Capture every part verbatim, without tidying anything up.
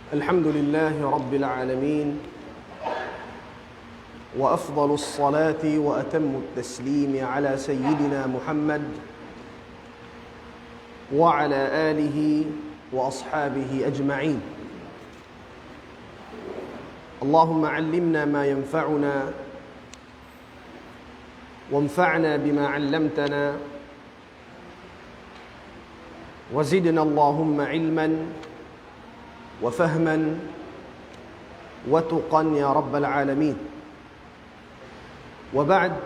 الحمد لله رب العالمين، وأفضل الصلاة وأتم التسليم على سيدنا محمد وعلى آله وأصحابه أجمعين. اللهم علمنا ما ينفعنا، وانفعنا بما علمتنا، وزدنا اللهم علما وفهما وتقى يا رب العالمين. وبعد،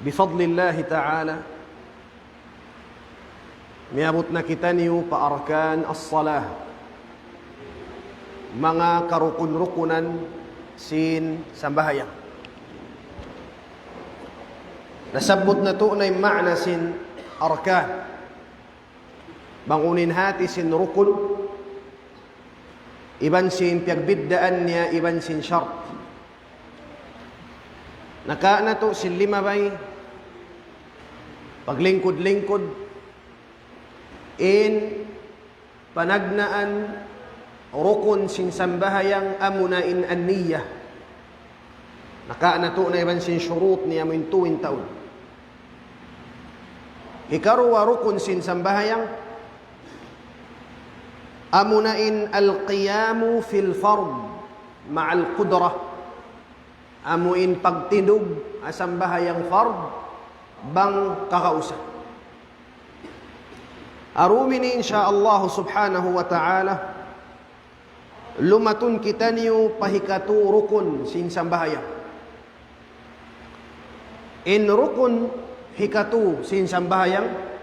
بفضل الله تعالى, miyabut na kitaniyu pa arkan as-salah, manga karukun-rukunan sin sambahayang. Nasabbut natu' na in maana sin arkan. Bang unu in hati sin rukun, iban sin piyagbiddaan niya, iban sin shart. Naka natu' sin limabay, paglingkud-lingkud, in panagnaan rukun sin sambahayang amuna in an-niyyah. Naka natu' na iban sin shurut niya amu in tuud in taud. Hikaruwa rukun sin sambahayang, amuna in al-qiyamu fil fard ma'al qudrah. Amu in pagtindug ha sambahayang fard bang kakausan. Arumi ini, insya Allah subhanahu wa ta'ala, lumatun kitaniyu pa hikatu rukun sin sambahayang. In rukun hikatu sin sambahayang,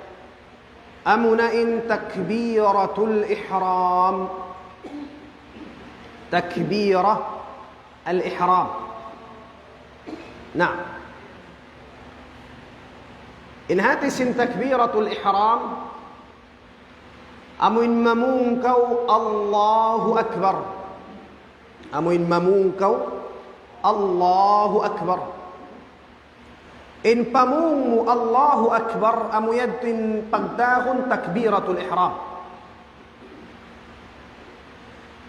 amuna in takbiratul ihram. Takbira al-ihram. Na, in hati sin takbiratul ihram, amu in mamung kaw Allahu Akbar. Amu in mamung kaw Allahu Akbar. In pamung mu Allahu Akbar, amu yadtu in pagtawagun takbiratul ihram.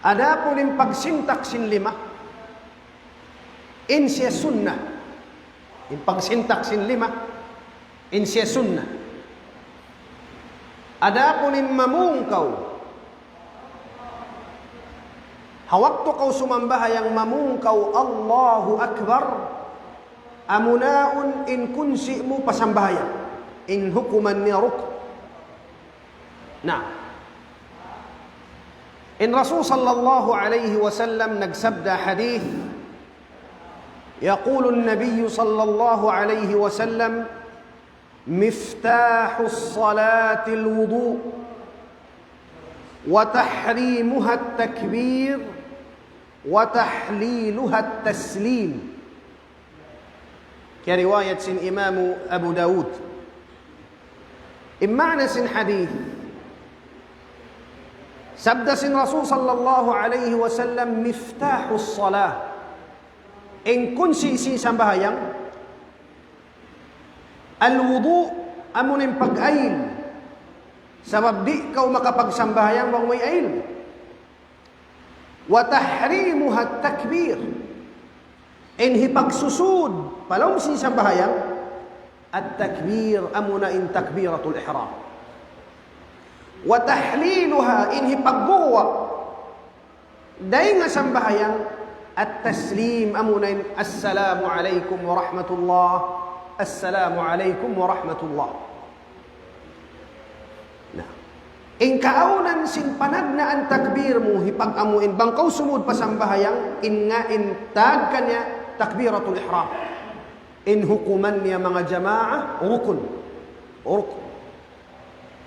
Adapun in pagsintak sin lima, in siya sunnah. In pagsintak sin lima, in siya sunnah. Adapun in mamung kaw, ha waktu kaw sumambahayang mamung kaw Allahu Akbar, amuna yaun in kunsi mu pa sambahayang, in hukuman niya rukun. Na, in Rasul sallallahu alayhi wasallam nagsabda hadith, يقول النبي صلى الله عليه وسلم: مفتاح الصلاة الوضوء، وتحريمها التكبير، وتحليلها التسليم. Kiyariwayat sin Imam Abu Dawud. In maana sin hadith, sabda sin Rasul sallallahu alayhi wasallam, مفتاح الصلاة. In kunsi sin sambahayang, al-wudu', amuna in pag-ayil. Sabab di' kaw makapagsambahayang bang way ayil. وتحريمها التكبير. In hipagsusud pa lawm sin sambahayang, at-takbir, amuna in takbiratul ihram. وتحليلها, in hipagguwa' dayn ha sambahayang, at-taslim, amuna in assalamu alaykum wa rahmatullah, assalamu alaykum wa rahmatullah. Na, in kaawnan sin panagnaan takbir mu, hipag-amuin bang kaw sumud pa sambahayang, in nga in tag kaniya takbiratul ihram. In hukuman niya manga jamaa, rukun. Rukun.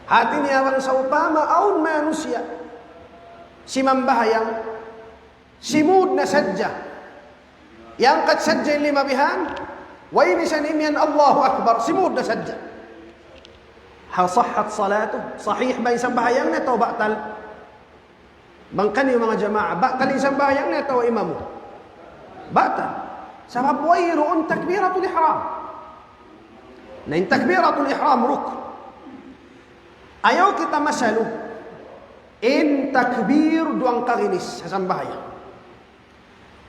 Hati niya bang sawpama awn manusiya' simambahayang, simud na sadja. Iyangkat sadja in lima bihan, way misan imiyan Allahu Akbar, simud na sadja. هل صحت صلاته؟ Sahih ba in sambahayang niya atawa batal? Bang kaniyu manga jamaa, batal in sambahayang niya atawa imamu? Batal. Sabab wayruun takbiratul ihram. Na in takbiratul ihram rukun. Ayaw kita masalu. In takbir duwang kaginis ha sambahayang.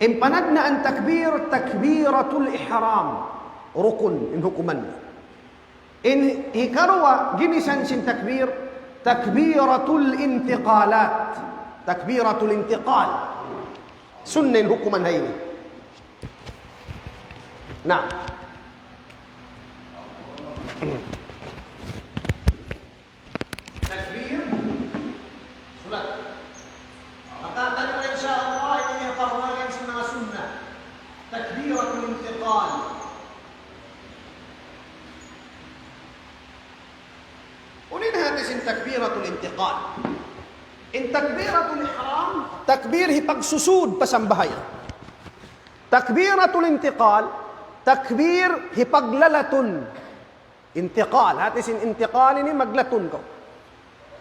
In panagnaan takbir, takbiratul ihram. Rukun, in hukuman. In hikaruwa ginisan sin takbir, takbiratul intiqalat. Takbiratul intiqal. Sunnat in hukuman ha ini. Na. Takbir, sulat. Maka tayo, insya Allah, ini in pagmayan sin manga sunnat. Takbiratul intiqal. Unu in hati sin takbiratul intiqal? In takbiratul ihram, takbir hipagsusud pa sambahayang. Takbiratul intiqal, takbir hipaglalatun. Intiqal, hati sin intiqal ini maglatun kaw.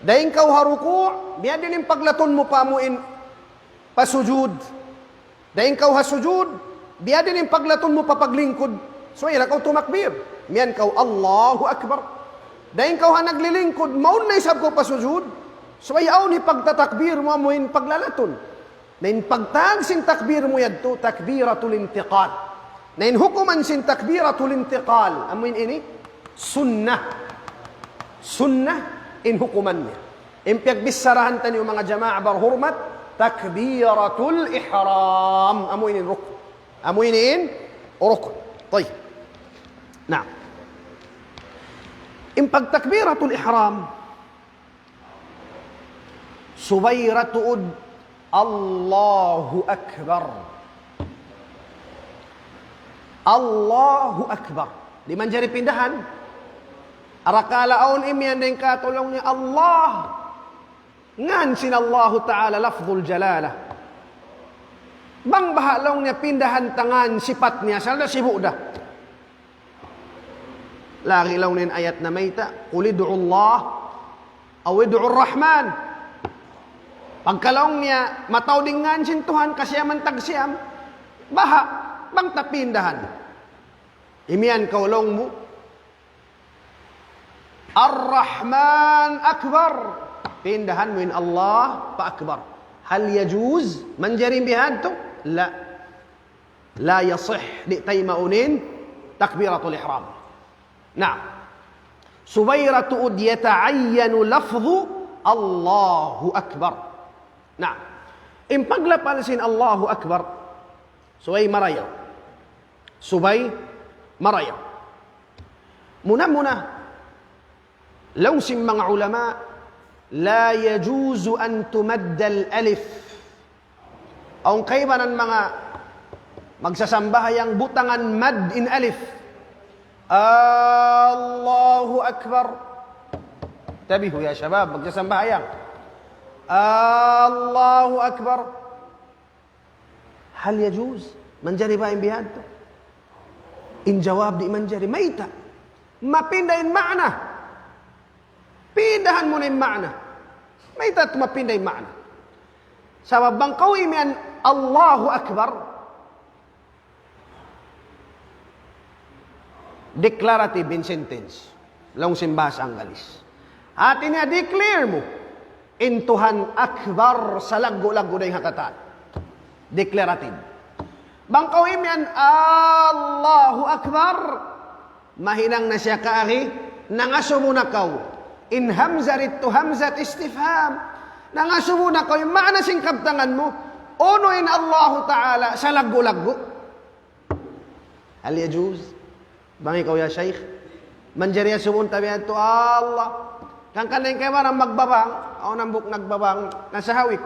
Dayn kaw ha ruku', biya' diin in paglatun mu pa amu in pa sujud. Dayn kaw ha sujud, biya' diin in paglatun mu pa paglingkud. Subay da kaw tumakbir. Miyan kaw Allahu Akbar. Dayn kaw ha naglilingkud, mawn na isab kaw pa sujud. Subay awn hipagtatakbir mu amu in paglalatun. Na in pagtawag sin takbir mu yadtu, takbiratul intiqal. Na in hukuman sin takbiratul intiqal, amu in ini, sunnah. Sunnah in hukuman niya. In piyagbicharahan taniyu manga jamaa barhurmat, takbiratul ihram. Amu ini in rukun. Amu ini in rukun. Tayyib. Na. In pagtakbiratul ihram, subay da tuud Allahu Akbar. Allahu Akbar. Di' manjari pindahan. Arakala' awn imiyan dayn kātu' laung niya Allah. Ngan sin Allahu Ta'ala lafzul jalalah. Bang baha' laung niya pindahan ta ngan sipat niya, asal da sibu' da. Lagi' laung niya in ayat namayta', قل ادعوا الله أو ادعوا الرحمن. Pagka laung niya mataud in ngan sin Tuhan, kasiyaman tagsiyam, baha', bang ta pindahan. Imiyan kaw laung mu, Ar-Rahman Akbar. Pindahan mu in Allah pa Akbar. هل يجوز؟ Manjari bihadtu? لا. لا يصح, di' taymaun in takbiratul ihram. Na. Subay da tuud يتعين لفظ الله أكبر. Na. In paglapal sin Allahu Akbar, subay marayaw. Subay marayaw. Muna-muna, laung sin manga ulama, لا يجوز أن تمد الألف. Awn kaibanan manga magsasambahayang butangan mad in alif. Allahu Akbar. Tabihu ya shabab, magsasambahayang. Allahu Akbar. هل يجوز؟ Manjari ba in bihadtu? In jawab di' manjari. Mayta'? Mapinda in ma'na. Pindahan mu na in ma'na. Mayta' mapinda in ma'na? Sabab bang kaw imiyan Allahu Akbar, declarative in sentence. Laung sin bahasa Anggalis. Hati niya declare mu. In Tuhan Akbar salaggu'-laggu' dayng ha katan. Declarative. Bang kaw imiyan Allahu Akbar, mahinang na siya kaagi, nangasubu na kaw. In hamzah didtu hamzat istifham. Nangasubu na kaw, in ma'na sin kabtangan mu, unu in Allahu Ta'ala salaggu'-laggu'. هل يجوز؟ Bang ikaw ya Shaykh, manjari asubuhun ta bihadtu Allah. Hangkan da in kaibanan magbabang, awn hambuuk nagbabang, nasa hawik.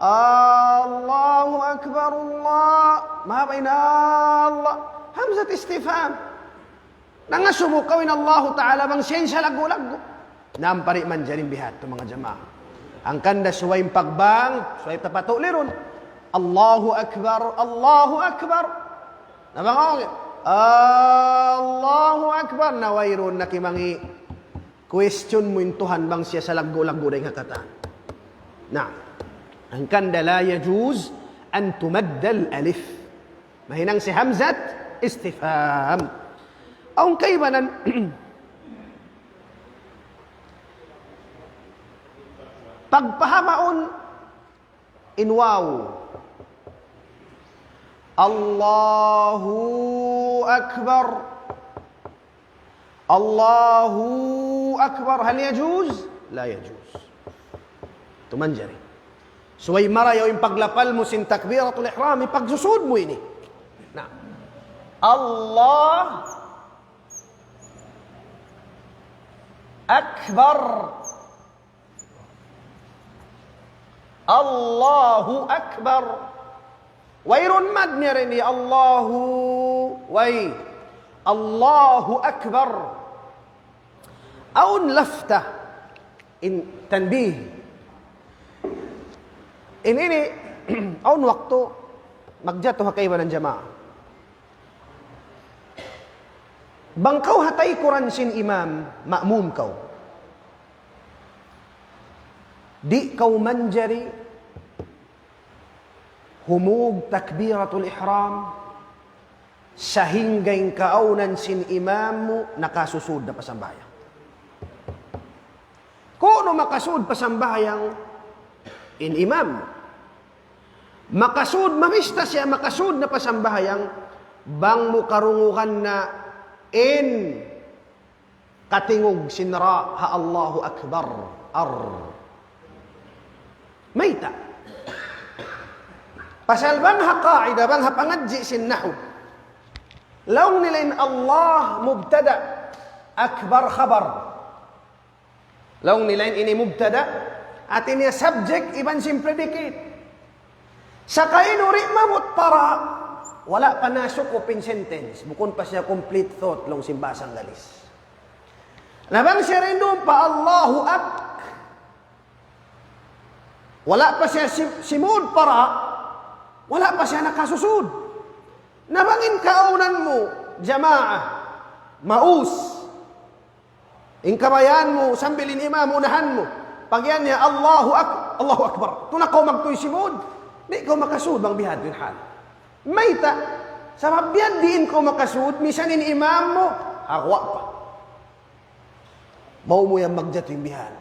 Allahu Akbar, Allah. Mahaba in Allah. Hamzat istifham. Nangasubu kaw in Allahu Ta'ala bang siya in salaggu'-laggu'. Naam, pari manjari bihadtu manga jamaa. Hangkan da subay in pagbang, subay tapatulirun. Allahu Akbar, Allahu Akbar. Na bang awn, Allahu Akbar, na wayruun nakimangi' question mu in Tuhan bang siya salaggu'-laggu' dayng ha katan. Na, hangkan da لا يجوز أن تمد الألف. Mahinang siya hamzat istifham. Awn kaibanan, Pagpahamaun in waw. Allahu Akbar. Allahu Akbar. Hal yajuz? La yajuz. Tumanjari. Subay marayaw in paglapal mu sin takbiratul ihram, in pagsusud mu ini. Na. Allah Akbar. Allahu Akbar. Wayruun mad niya ini, Allahu, way. Allahu Akbar. Awn lafta in tanbih. In ini, awn waktu magjatu ha kaibanan jamaa. Bang kaw ha taykuran sin imam, ma'mum kaw. Di' kaw manjari humug takbiratul ihram sahingga in kaawnan sin imam mu nakasusud na pa sambahayang. Kunu' makasud pa sambahayang in imam mu. Makasud, mabista siya, makasud na pa sambahayang, bang mu karungugan na in katingug sin ra ha Allahu Akbar. Ar. Mayta'? Pasal bang ha qaida, bang ha pangadji' sin nahu. Laung nila in Allah mubtada, akbar khabar. Laung nila in ini mubtada, hati niya subject iban sin predicate. Saka in uri mamut pa ra, wala' pa nasukup in sentence. Bukun pa siya complete thought, laung sin bahasa Anggalis. Na bang siya rindu pa Allahu Ak-, wala' pa siya sim-, simud pa ra, wala' pa siya nakasusud. Na bang in kaawnan mu, jamaa, maus. In kabayaan mu, sambil in imam unahan mu. Pag yan niya, Allahu Ak-, Allahu Akbar. Tuna kaw magtuy simud. Di' kaw makasud bang bihadtu in hal. Mayta'? Sabab biya' diin kaw makasud, misan in imam mu, agwa pa. Maw mu yan magjatu in bihan.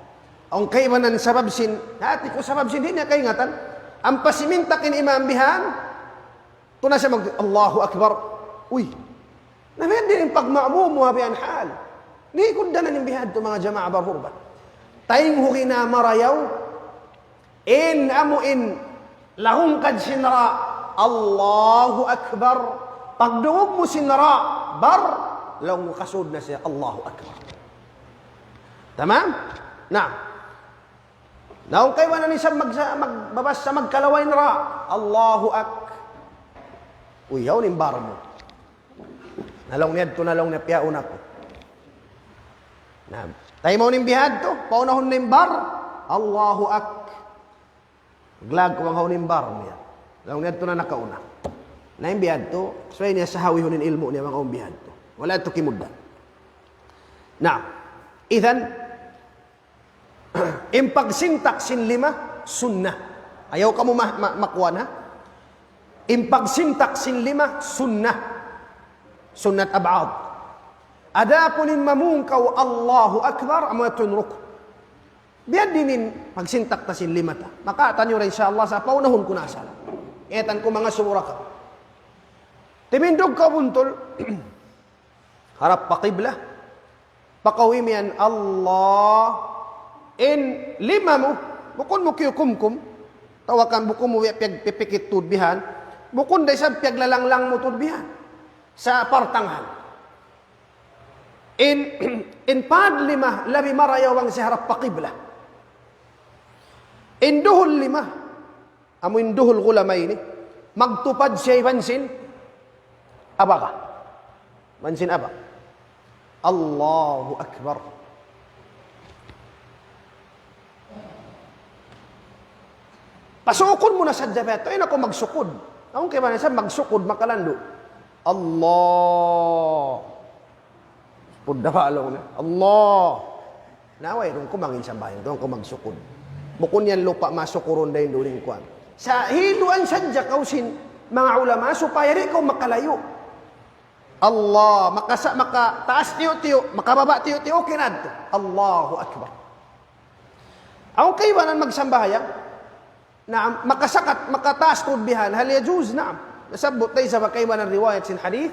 Awn kaibanan sabab sin, hati ku sabab sin, di' niya kaingatan. Ampa simintak in imam bihan, tuna siya mag-, Allahu Akbar. Uy. Na biya' diin in pagma'mum mu ha bihan hal. Di' kugdanan in bihadtu manga jamaa barhurbat. Tayng hu kina marayaw. In amu in lahungkad sin ra, Allahu Akbar. Pagdungug mu sin ra, bar, laung mu kasud na siya, Allahu Akbar. Tamam? Na. Na, awn kaibanan isab mag-, magbabasa magkalawa in ra, Allahu Ak-, uy, yaun in bar mu. Na laung niya yadtu, na laung niya piyauna ku. Na, taymaun in bihadtu, paunahun na in bar, Allahu Ak-, glag ku bang hawnu in bar niya. Laung niya yadtu na nakauna. Na in bihadtu, subay niya sahawihun in ilmu' niya bang awn bihadtu. Wala' yadtu kimugdan. Na, idhan, in pagsintak sin lima, sunnah. Ayaw kamu ma-, ma-, makuan, ha? In pagsintak sin lima, sunnah. Sunnat ab'ad. Adapun in mamung kaw Allahu Akbar, amu yadtu in rukun. Biya' diin in pagsintak ta sin lima ta. Makatan niyu ra, insya Allah, sa' paunahun ku na asal. Etan ku manga sumura kaw. Timindug kaw buntul. Harap pa qibla. Pakaw imiyan Allah. In lima mu, bukun mu kiyukumkum. Tawakan bukun mu piyag-, pipikit tuud bihan. Bukun da isab piyaglalanglang mu tuud bihan. Sa' partangahan. In, in pad lima, labi marayaw bang siya harap pa qibla. In duhul lima, amu in duhul gulama ini, magtupad siya iban sin abaga. Iban sin abaga. Allahu Akbar. Pasukun mu na sadja pa yadtu, ayaw na kaw magsukud. Awn kaibanan isab magsukud, makalandu'. Allah. Pudda pa laung niya. Allah. Na, wayruun ku mangin sambahayang, duun ku magsukud. Bukun yan lupa' masukurun dayn duun in kuwan. Sa' hinduan sadja kaw sin manga ulama supaya di' kaw makalayu'. Allah, makasa-, makataas tiyu'-tiyu', makababa' tiyu'-tiyu', okay na yadtu. Allahu Akbar. Awn kaibanan magsambahayang, naam, makasakat, makataas tuud bihan, hal yajuz, naam. Nasabbut da isab ha kaibanan riwayat sin hadith,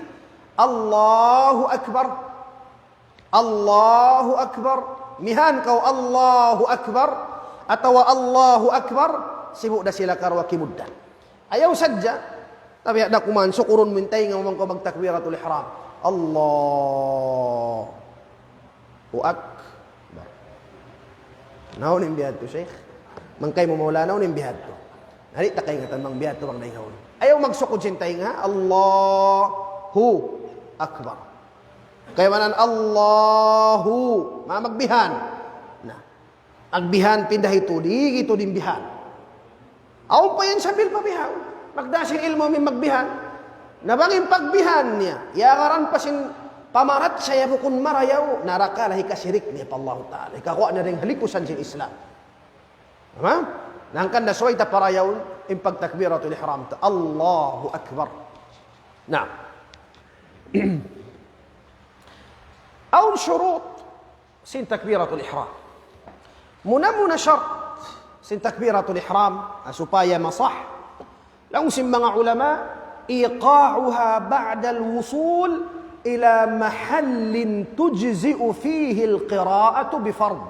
Allahu Akbar. Allahu Akbar. Mihan kaw Allahu Akbar atawa Allahu Akbar, sibu' da sila karuwa kimugdan. Ayaw sadja, tapi ada kuman sukurun mu in taynga mu bang kaw magtakbiratul ihram. Allahu Akbar. Naun in bihadtu, Sheikh? Bang kaymu maula, naun in bihadtu? Di' ta kaingatan bang bihadtu bang dayn ha unu. Ayaw magsukud sin taynga, Allahu Akbar. Kaibanan Allahu, ma magbihan. Na, magbihan pinda hitu, di' hitu din bihan. Awn pa yan sambil pa bihan. Magda sin ilmu' amu in magbihan. Na bang in pagbihan niya, iyagaran pa sin pamarachaya bukun marayaw, narakala' hikasirik niya pa Allahu Ta'ala. Hikakuwa' niya dayn ha likusan sin Islam. Tama? Na hangkan na subay ta parayawun in pagtakbiratul ihram ta. Allahu Akbar. Na. Awn shurut sin takbiratul ihram. Muna-muna shart sin takbiratul ihram, ah, supaya masah. Laung sin manga ulama, إيقاعها بعد الوصول إلى محل تجزئ فيه القراءة بفرض.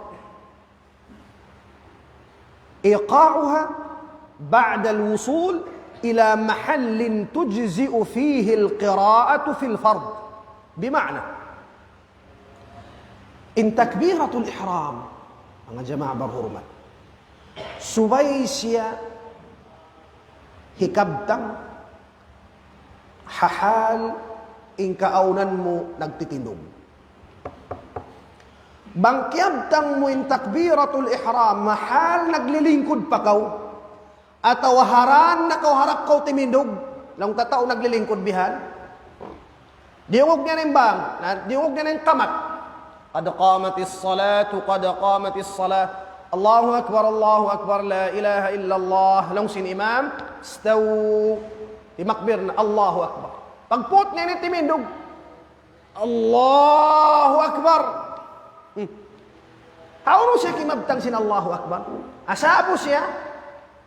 إيقاعها بعد الوصول إلى محل تجزئ فيه القراءة في الفرض. بمعنى، in takbiratul ihram, manga jamaa barhurmat, subay siya hikabtang ha hal in kaawnan mu nagtitindug. Bang kiyabtang mu in takbiratul ihram ha hal naglilingkud pa kaw, atawa ha daan na kaw harap kaw timindug, laung ta tau naglilingkud bihan. Diyungug niya in bang, na, diyungug niya in kamat. قد قامت الصلاة، قد قامت الصلاة. الله أكبر، الله أكبر، لا إله إلا الله. Laung sin imam, استووا. Timakbir na, Allahu Akbar. Pagput niya ini timindug, Allahu Akbar. Hmm. Hawnu siya kimabtang sin Allahu Akbar? Asabu siya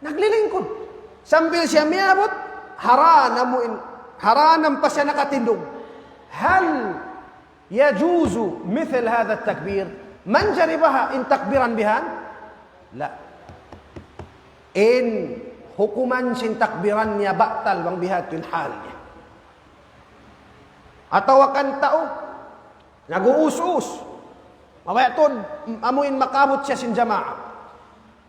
naglilingkud. Sambil siya miyabut, ha daan amu in, ha daan pa siya nakatindug. هل يجوز مثل هذا التكبير؟ Manjari baha' in takbiran bihan? La. In hukuman sin takbiran niya batal bang bihadtu in hal niya. Atawa kan tau nag-uus-us. Mabaya' tuud, amu in makaabut siya sin jamaa.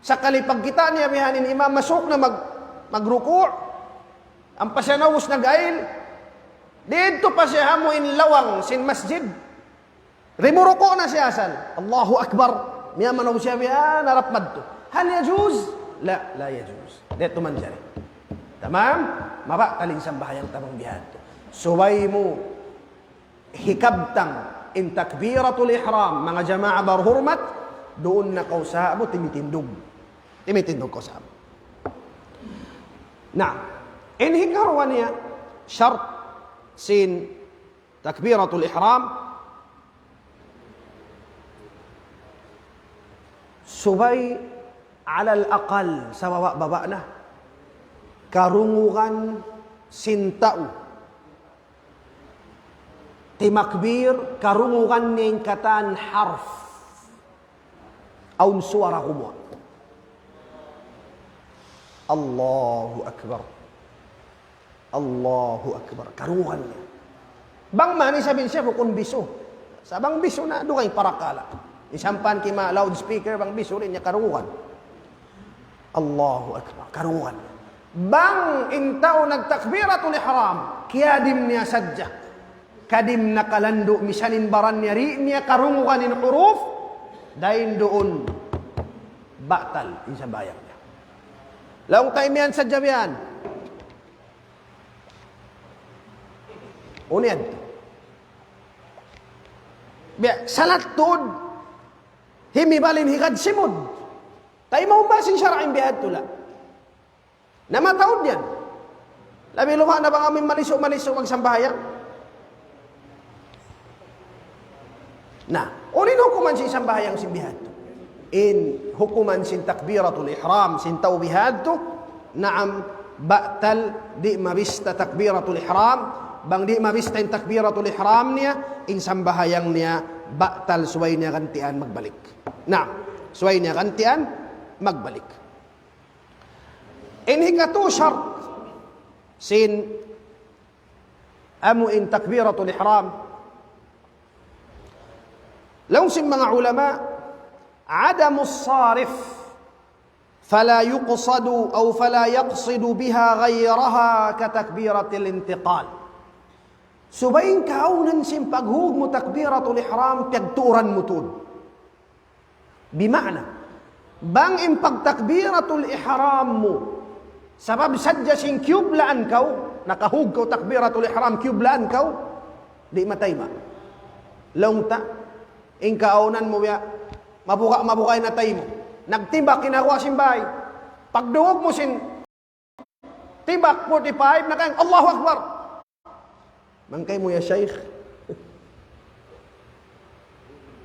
Sakali pagkita' niya bihan in imam masuk na mag-, magruku', ampa siya naubus nag-ayil, didtu pa siya ha amu in lawang sin masjid. Di' mu ruku' na siya asal. Allahu Akbar. Miyamanaw siya biya' na harap madtu. هل يجوز؟ لا، لا يجوز. Di' tuud manjari. Tamam? Mabatal in sambahayang ta bang bihadtu. Subay mu hikabtang in takbiratul ihram, manga jamaa barhurmat, duun na kaw sa'bu timitindug. Timitindug kaw sa'bu. Na, in hikaruwa niya, shart sin takbiratul ihram, subay alal aqal, sababa'-baba' na, karungugan sin tau timakbir, karungugan niya in katan harf. Awn suwara gumuwa'. Allahu Akbar. Allahu Akbar. Karungugan niya. Bang man isab in siya bukun bisu. Sa' bang bisu na, dugaing parakala'. Isampan kima loudspeaker, bang bisu di' niya karungugan. Allahu Akbar. Karungugan. Bang in tau nagtakbiratul ihram, kiyadim niya sadja. Kadim nakalandu', misan in baran niya, di' niya karungugan in huruf, dayn duun batal in sambahayang niya. Laung ta imiyan sadja biyan. Unu yan? Biya', salat tuud, himibal in higad simud. Taymaun ba sin sara' in bihadtu la? Na mataud yan. Labi luha na bang amu in malisu-malisu magsambahayang. Na, unu in hukuman sin sambahayang sin bihadtu? In hukuman sin takbiratul ihram sin tau bihadtu, naam, batal, di' mabista takbiratul ihram. Bang di' mabista in takbiratul ihram niya, in sambahayang niya batal, subay niya gantian magbalik. Naam, subay niya gantian magbalik. In hikatu shart sin amu in takbiratul ihram. Laung sin manga ulama, عدم الصارف فلا يقصد أو فلا يقصد بها غيرها كتكبيرة الانتقال. Subay in kaawnan sin paghug mu takbiratul ihram, piyagtuuran mu tuud. Bima'na, bang in pagtakbiratul ihram mu, sabab sadja sin kiyublaan kaw, nakahug kaw takbiratul ihram, kiyublaan kaw, di' matayma'. Laung ta, in kaawnan mu biya', mabuga'-mabuga' in atay mu. Nagtibak in aguwa sin bay. Pagdungug mu sin tibak, forty-five na kayang, "Allahu Akbar." Mangkay mu ya, Shaykh.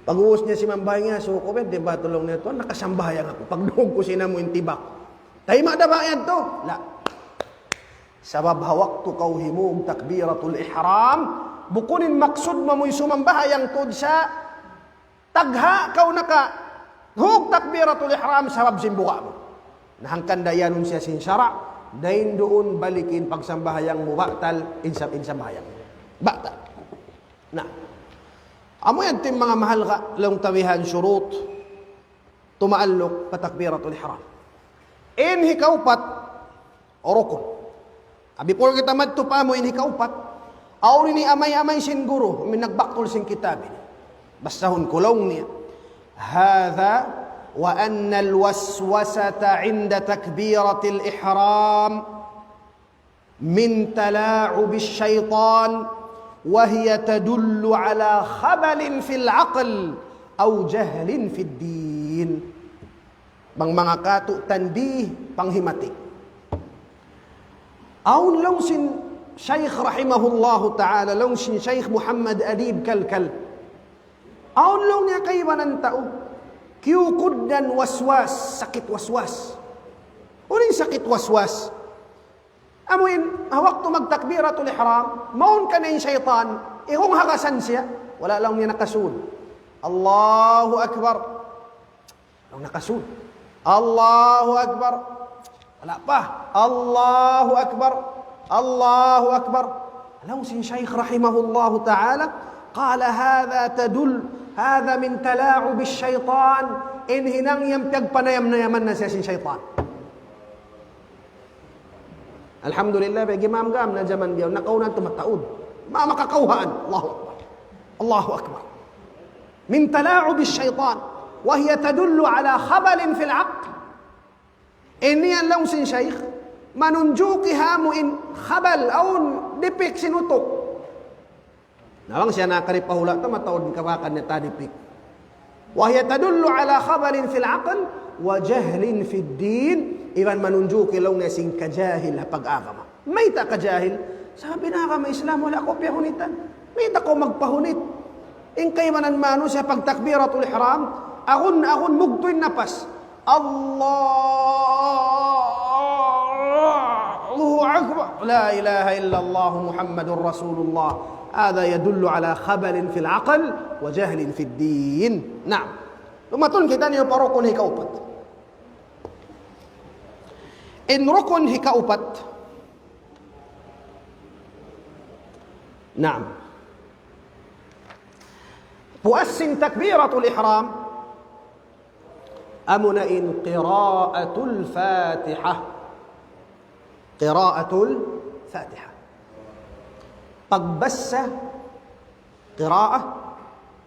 Pag-ubus niya simambahayang niya, suku' ba, di' ba tulung niya tuwan, nakasambahayang aku. Pagdungug ku sin amu in tibak. Tayma' da ba yan tu? La. Sabab ha waktu kaw himug takbiratul ihram, bukun in maksud mu amu in sumambahayang tuud sa tagha' kaw nakahug takbiratul ihram sabab sin buga' mu. Na hangkan da iyanun siya sin sara', dayn duun balik in pagsambahayang mu batal, in sa-, in sambahayang. Batal. Na, amu yan in manga mahalga' laung ta bihan shurut, tumaalluk pa takbiratul ihram. In hikaupat, rukun. Before kita madtu pa amu in hikaupat, awn ini amay-amay sin guru, amu in nagbaktul sin kitab ini. Basahun ku laung niya. هذا وأن الوسوسة عند تكبيرة الإحرام من تلاعب الشيطان، وهي تدل على خبل في العقل أو جهل في الدين. Bang manga katu' tanbih, panghimati. Awn laung sin Shaykh rahimahullahu ta'ala, laung sin Shaykh Muhammad Adib Kalkal. Awn laung niya kaibanan tau kiyugdan waswas, sakit waswas. Unu in sakit waswas? Amu in, ha waktu magtakbiratul ihram, mawn kaniya in saytan, igung hagasan siya, wala' laung niya nakasud. Allahu Akbar. Laung nakasud. Allahu Akbar. Wala' pa. Allahu Akbar. Allahu Akbar. Laung sin Shaykh rahimahullahu ta'ala, قال: هذا تدل، هذا من تلاعب الشيطان. In hinang yan piyagpanayam-nayaman na siya sin saytan. Alhamdulillah, bang gimam-gam na jaman biya' nakauna tumataud. Ma-, makakawhaan. Allahu Akbar. Allahu Akbar. من تلاعب الشيطان، وهي تدل على خبل في العقل. Ini yan laung sin Shaykh, manunjuki ha amu in khabal, awn dipik sin utuk. Na bang siya nakaripahula' ta, mataud in kabakan niya tadipik. وهي تدل على خبل في العقل وجهل في الدين. Iban manunjuki laung niya sin kajahil ha pag-agama. Mayta' kajahil? Sabab in agama Islam wala' kaw piyahunitan. Mayta' kaw magpahunit? In kaibanan manusiya' pag takbiratul ihram, agun-agun mugtu' in napas. الله أكبر. لا إله إلا الله محمد رسول الله. هذا يدل على خبل في العقل وجهل في الدين. Naam. Lumatun kitaniyu pa rukun hikaupat. In rukun hikaupat. Naam. Puas sin takbiratul ihram, amuna in qiraatul Fatiha. Qiraatul Fatiha. Pagbasa, qiraah,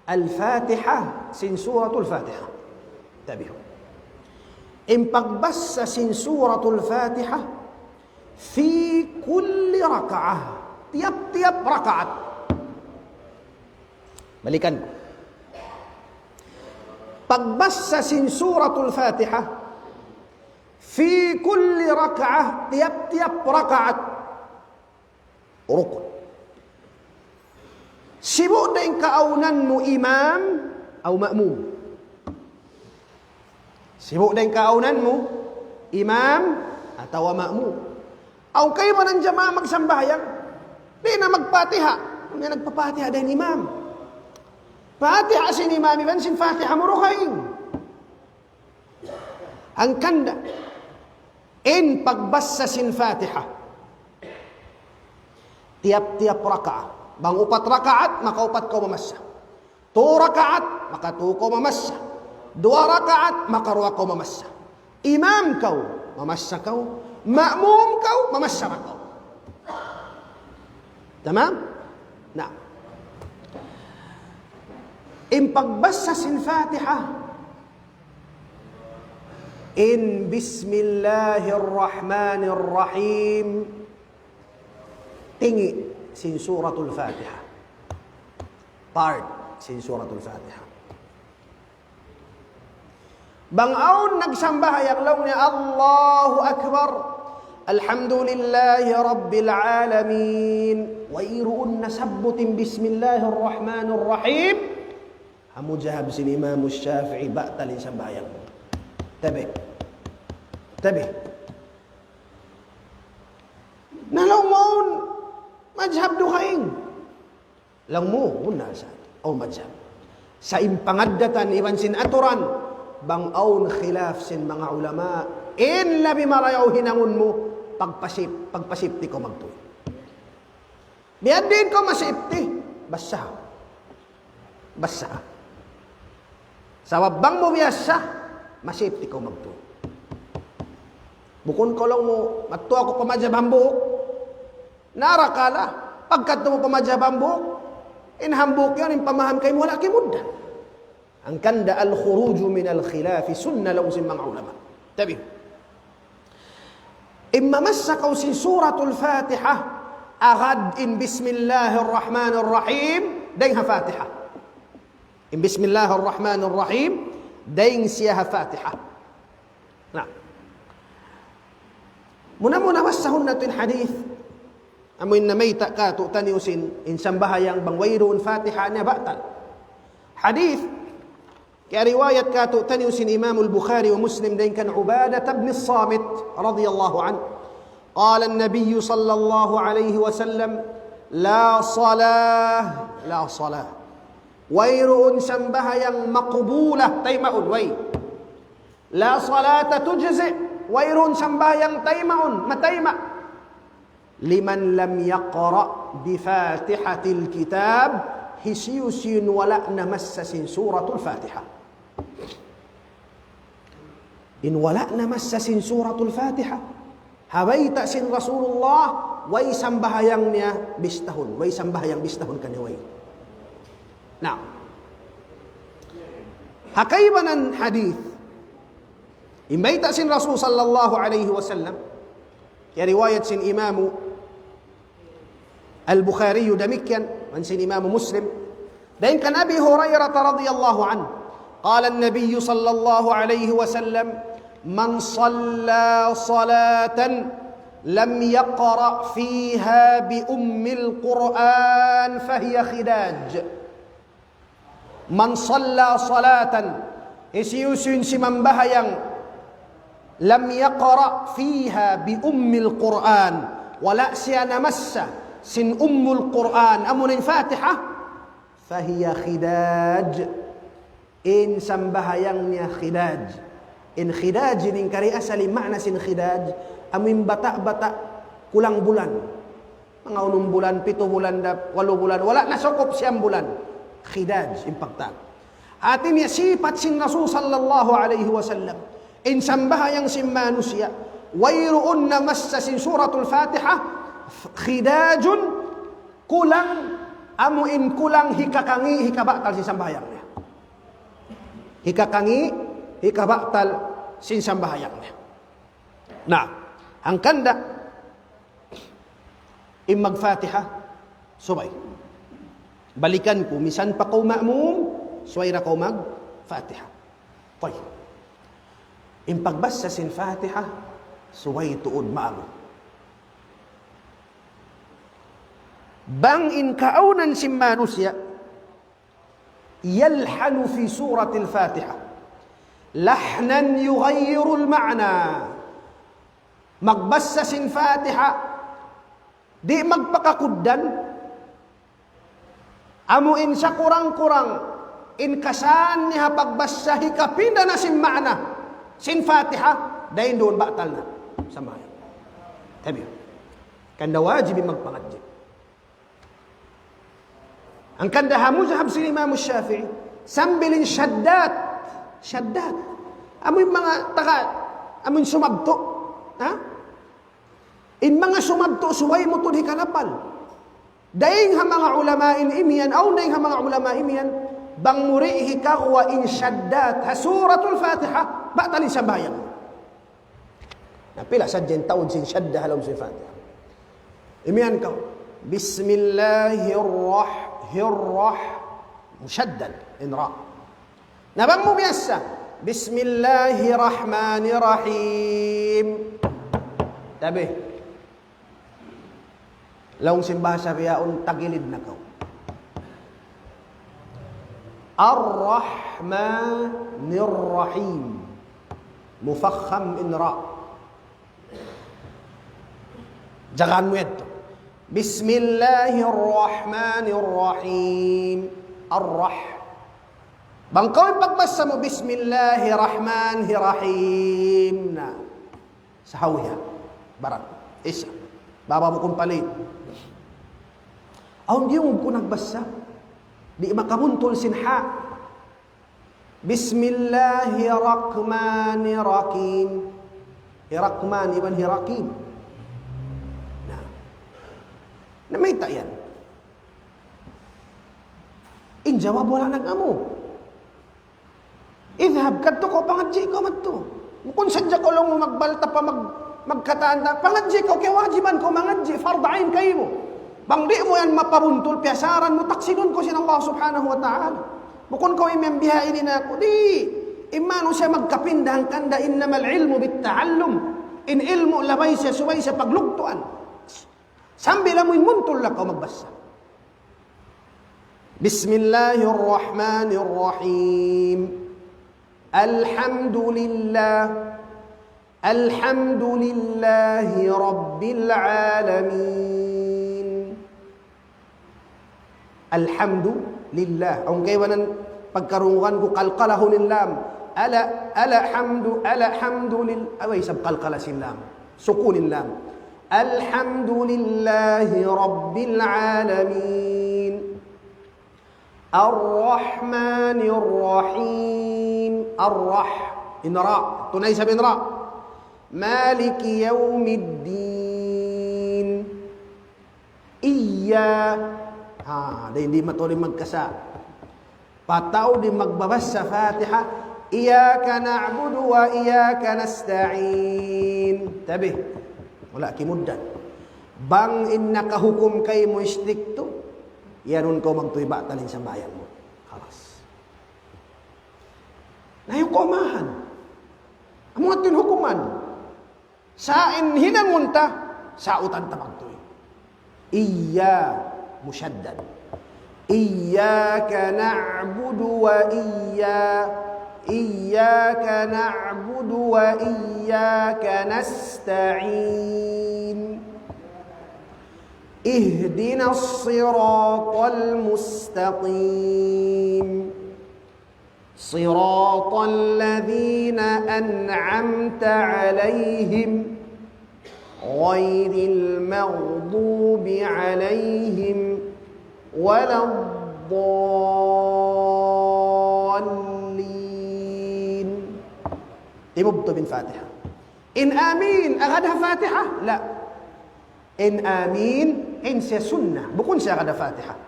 al-Fatiha, sin Suratul Fatiha. Tabihu. In pagbasa sin Suratul Fatiha, في كل ركعة. Tiyap-tiyap rakaat. Balikan ku. Pagbasa sin Suratul Fatiha, في كل ركعة, tiyap-tiyap rakaat. Rukun. Sibu' da in kaawnan mu imam, aw ma'mum. Sibu' da in kaawnan mu, imam atawa ma'mum. Awn kaibanan jamaa magsambahayang, di' na magfatiha. Di' na nagpapatiha da in imam. Fatiha sin imam iban sin fatiha mu dugaing. Hangkan da in pagbassa sin fatiha. Tiyap-tiyap rakaat. Bang upat rakaat, maka upat kaw mamassa. Tu rakaat, maka tu kaw mamassa. Duwa rakaat, maka duwa kaw mamassa. Imam kaw, mamassa kaw. Ma'mum kaw, mamassa kaw. Tamam? Na. In pagbassa sin fatiha, in bismillahirrahmanirrahim, tingi' sin suratul fatiha. Part sin suratul fatiha. Bang awn nagsambahayang laung niya Allahu Akbar, Alhamdulillahi Rabbil Alamin, wayruun nasabbut in bismillahirrahmanirrahim, ha madhhab sin Imam Shafi'i, batal in sambahayang. Tabi'. Tabi'. Na laung mu awn madhhab dugaing. Laung mu, muna sa, awn madhhab. Sa' in pangaddatan iban sin aturan, bang awn khilaf sin manga ulama, in labi marayaw hinangun mu, pagpasip-, pagpasipti kaw magtuy. Biya' diin kaw masipti, bassa. Bassa. Sabab bang mu biyassa, masipti kaw magtuy. Bukun kaw laung mu, madtu aku pa madhhab hambuuk. Nara kala, pagkadtu mu pa madhhab hambuuk, in hambuuk yan, in pamaham kaymu wala' kimugdan. Hangkan da al-khuruju minal khilafi sunnah laung sin manga ulama. Tabi'. In mamassa kaw sin suratul Fatiha, agad in Bismillahirrahmanirrahim, dayn ha Fatiha. In Bismillahirrahmanirrahim, dayn siya ha Fatiha. Na. Muna-muna bassahun natu' in hadith. Amu in namayta' kātu'niyu sin, in sambahayang bang wayruun Fatiha niya batal. Hadith, kiyariwayat kātu'niyu sin Imam al-Bukhari wa Muslim dayn kan Ubadah bin Samit radiyallahu anhu. قال النبي صلى الله عليه وسلم: لا صلاة، لا صلاة. Wayruun sambahayang maqbulah, taymaun, way. لا صلاة تجزئ, wayruun sambahayang taymaun, matayma'. لمن لم يقرأ بفاتحة الكتاب, hisiyu-siyu in wala' namassa sin Suratul Fatiha. In wala' namassa sin Suratul Fatiha. Ha bayta' sin Rasulullah, way sambahayang niya bistahun, way sambahayang bistahun kaniya way. Na. Ha kaibanan hadith, in bayta' sin Rasul sallallahu alayhi wasallam, kiyariwayat sin Imam Al-Bukhari, damikkiyan man sin Imam Muslim. Dayn kan Abi Hurairah radiyallahu anhu, قال النبي صلى الله عليه وسلم: من صلى صلاة لم يقرأ فيها بأم القرآن فهي خداج. من صلى صلاة, hisiyu-siyu in simambahayang, لم يقرأ فيها بأم القرآن, wala' siya namassa sin Ummul Qur'an, amuna in Fatiha, فهي خداج, in sambahayang niya khidaj. In khidaj ini, in kari asal in maana sin khidaj, amu in bata'-bata' kulang bulan. Manga unum bulan, pitu bulan, da, walu bulan, wala' nasukup siyam bulan. Khidaj in pagtawag. Hati niya sipat sin Rasul sallallahu alayhi wasallam. In sambahayang sin manusiya', wayruun namassa sin Suratul Fatiha, khidajun, kulang, amu in kulang hikakangi', hikabatal sin sambahayang niya. Hikakangi', hikabatal sin sambahayang niya. Na, hangkan da, in mag-Fatiha, subay. Balikan ku, misan pa kaw ma'mum, subay da kaw mag-Fatiha. Tayyib. In pagbassa sin Fatiha, subay tuud maamu. Bang in kaawnan sin manusiya', يلحن في سورة الفاتحة. لحنا يغير المعنى. Magbasa sin Fatiha, di' magpakakugdan. Amu in sakurang-kurang, in kasaan niya ha pagbasa hikapinda na sin maana sin Fatiha, dayn duun batal na sambahayang. Tabi. Hangkan da wajib in magpangadji'. Hangkan da ha mazhab sin Imam Shafi'i, sambil in shaddat, shaddat. Amu in manga taga, amu in sumabtu'. Ha? In manga sumabtu' subay mu tuud hikalapal. Dayn ha manga ulama in imiyan, awn dayn ha manga ulama imiyan, bang mu di' hikaguwa' in shaddat ha Suratul Fatiha, batal in sambahayang. Na pila sadja in taud sin shadda ha lawm sin Fatiha. Imiyan kaw, بسم الله الرح-، الرح-، mushaddad in ra. Na bang mu biyasa, بسم الله الرحمن الرحيم. Tabi. Laung sin bahasa bihaun, tagilid na kaw. الرحمن الرحيم. Mufakham in ra. Jagaan mu yadtu. بسم الله الرحمن الرحيم. Ar-Rah-. Bang kaw in pagbasa mu, بسم الله الرحمن الرحيم. Na. Sahawiya. Barat. Isa. Baba bukun palit. Awn diyungug ku nagbasa. Di' makabuntul sin ha. بسم الله الرحمن الرحيم. Hi Rahman iban hi Rahim. Na. Na mayta' yan. In jawab wala' nag-amu. Idhab, kadtu kaw, pangadji' kaw madtu. Bukun sadja kaw laung mu magbalta pa mag-, magkataan ta. Pangadji' kaw, kiyawajiban kaw mangadji', fard ain kaymu. Bang di' mu yan mapabuntul, piyasaran mu, taksilun kaw sin Allah Subhanahu wa Ta'ala. Bukun kaw imiyan bihaini na aku. Di'. In manusiya' magkapinda hangkan da إنما العلم بالتعلم. In ilmu' labay siya, subay siya paglugtuan. Sambil amu in muntul na kaw magbasa. بسم الله الرحمن الرحيم. الحمد لله. الحمد لله رب العالمين. Alhamdulillah. Awn kaibanan pagkarungugan ku qalqalahun in lam. Ala, alhamdu, alhamdulil-, aw isab qalqala sin lam. Sukun in lam. الحمد لله رب العالمين. الرحمن الرحيم. Ar-Rah-. In ra. Tunay isab in ra. مالك يوم الدين. Iya. Ha, di', di' mataud in magkasa'. Pataud in magbabasa Fatiha, إياك نعبد وإياك نستعين. Tabi. Wala' kimugdan. Bang in nakahukum kaymu istriktu, iyanun kaw magtuy, batal in sambahayang mu. Khalas. Na yan kaw mahan. Amu yadtu in hukuman. Sa' in hinangun ta, sautan ta magtuy. Iya, mushaddad. إياك نعبد وإيا-، إياك نعبد وإياك نستعين. اهدنا الصراط المستقيم. صراط الذين أنعمت عليهم غير المغضوب عليهم ولا الضالين. Timubtub in Fatiha. In amin, agad ha Fatiha? La. In amin, in siya sunnah. Bukun siya agad ha Fatiha.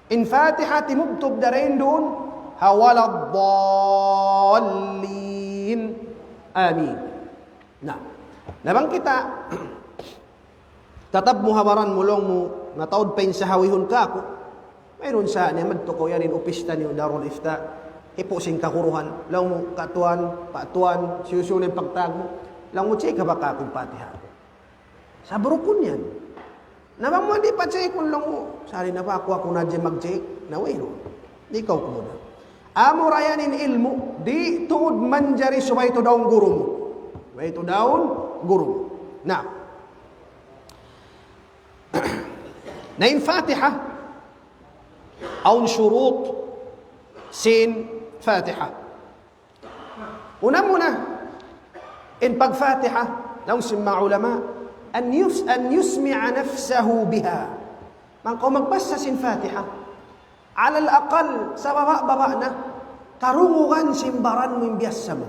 In Fatiha timubtub dayn duun ha ولا الضالين. Amin. Na. Na bang kita, tatab mu ha baran mu, laung mu, nataud pa in sahawihun kaku'. Mayroon sa niya, madtu kaw yan in upis ta niyu, Darul Ifta. Hipu' sin kaguruhan. Laung mu, katuan, patuan, siyu-siyu na in pagtawag mu. Laung mu, check ha ba kaku' in Fatiha ku. Sabab rukun yan. Na bang mu di' pa check-un, laung mu, sari na ba aku, aku na hadja mag-check? Na wayruun. Di' kaw kumuda. Amura yan in ilmu', di' tuud manjari subay tuud awn guru mu. Subay tuud awn guru mu. Na. Na in Fatiha, awn shurut sin Fatiha. Una-muna, in pag-Fatiha, laung sin manga ulama, أن يس-، أن يسمع نفسه بها. Bang kaw magbasa sin Fatiha, alal aqal, sa baba'-baba' na, karungugan sin baran mu in biyassa mu.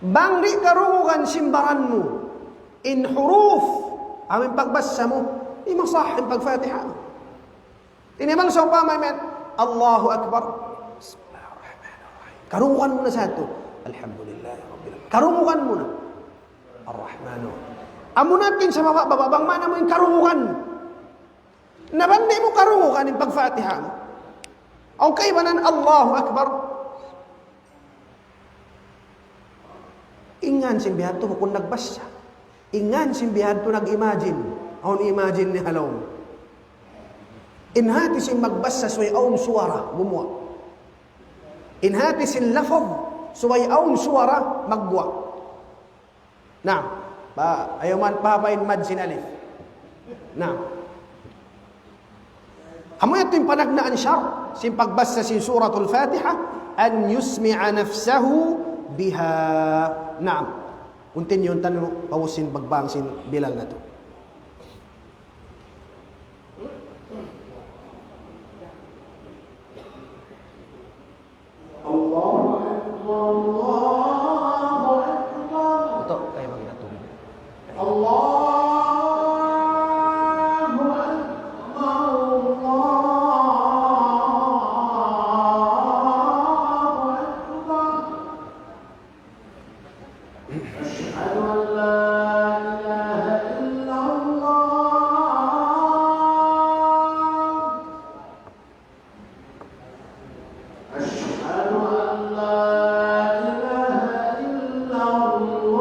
Bang di' karungugan sin baran mu in huruf, amu in pagbasa mu, di' masah in pag-Fatiha. Ini bang sawpama yan, Allahu Akbar. Bismillahirrahmanirrahim. Karungugan mu na sa yadtu. Alhamdulillahi Rabbil Alamin. Karungugan mu na. Ar-Rahmanu. Amu na in sa baba'-baba', bang mayan amu in karungugan. Na bang di' mu karungugan in pag-Fatiha mu, awn kaibanan Allahu Akbar. In ngan sin bihadtu bukun nagbasa. In ngan sin bihadtu nag-imagine. Awn imagine niya ha lawm. In hati sin magbasa subay awn suwara, gumuwa'. In hati sin lafaz, subay awn suwara, magguwa'. Naam. Ba, ayaw man pahaba' in mad sin alif. Naam. Amu yadtu in panagnaan shart sin pagbasa sin Suratul Fatiha, أن يسمع نفسه بها. Naam. Continue taniyu, paus sin pagbang sin Bilal natu'. الله أكبر، الله أكبر. Ito, kaya bang ito. الله أكبر، الله أكبر. أشهد أن لا إله إلا الله. أشهد أن لا إله إلا الله.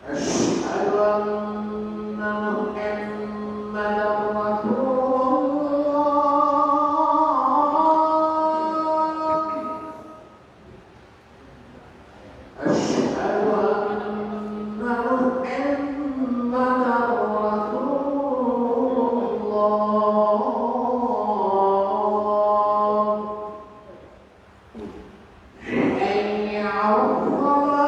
أشهد أن محمدا رسول الله. أشهد أن محمدا رسول الله. حي على الصلاة.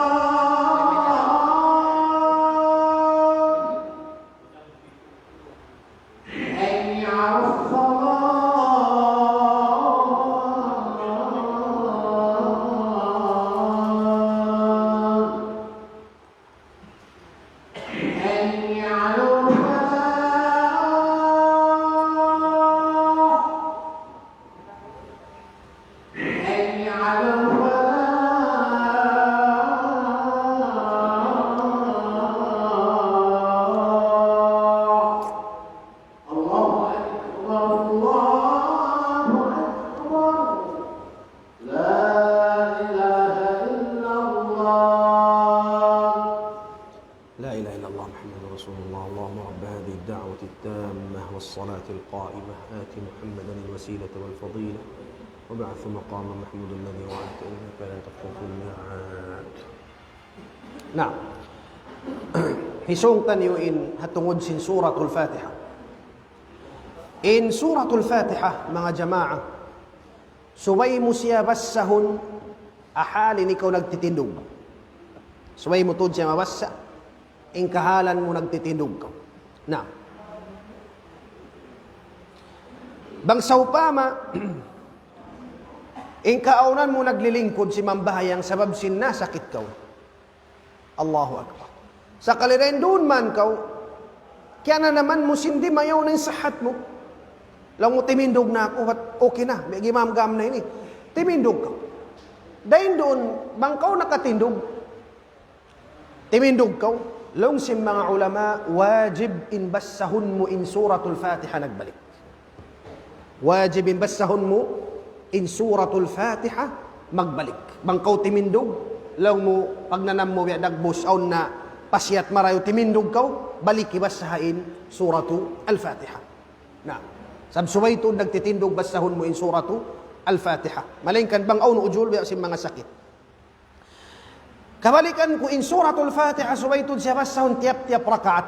حي على الصلاة. حي على الفلاح. حي على الفلاح. الله أكبر، الله أكبر. لا إله إلا الله. لا إله إلا الله محمد رسول الله. اللهم رب هذه الدعوة التامة والصلاة القائمة، آت محمدا الوسيلة والفضيلة وابعثه مقاما محمودا الذي وعدته إنك لا تخلف الميعاد. Na, hisung taniyu in ha tungud sin Suratul Fatiha. In Suratul Fatiha, manga jamaa, subay mu siya basahun ha hal in ikaw nagtitindug. Subay mu tuud siya mabasa in kahalan mu nagtitindug kaw. Na, bang sawpama in kaawnan mu naglilingkud simambahayang sabab sin nasakit kaw. Allahu Akbar. Sakali dayn duun man kaw, kiyananaman mu sin dimayaw na in sahat mu. Laung mu, timindug na aku, bat okay na, may gimamgam na ini. Timindug kaw. Dayn duun, bang kaw nakatindug, timindug kaw. Laung sin manga ulama, wajib in basahun mu in Suratul Fatiha nagbalik. Wajib in basahun mu in Suratul Fatiha magbalik. Bang kaw timindug, laung mu, pagnanam mu biya' dagbus, awn na Pasiyat marayaw timindug kaw, baliki basaha in Suratu Al-Fatiha. Na, sabab subay tuud nagtitindug basahun mu in Suratu Al-Fatiha. Malayngkan bang awn ujul, biya' sin manga sakit. Kabalikan ku in Suratul Fatiha, subay tuud siya basahun tiyap-tiyap rakaat.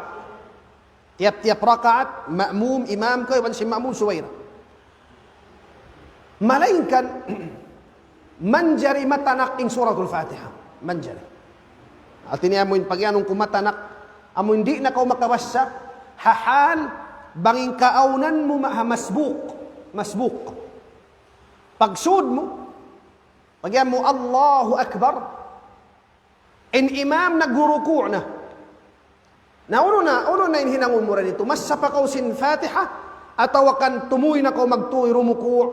Tiyap-tiyap rakaat, ma'mum, imam kaw, iban sin ma'mum subay ra. Malayngkan, manjari matanak in Suratul Fatiha. Manjari. Hati niya amu in pagiyanun ku matanak, amu in di' na kaw makabasa, ha hal, bang in kaawnan mu ma-, ha masbuk. Masbuk. Pagsud mu, pagiyan mu Allahu Akbar, in imam nagruku' na. Na unu na, unu na in hinangun mu ra ditu? Masa pa kaw sin Fatiha, atawa kan tumuy na kaw magtuy rumuku'?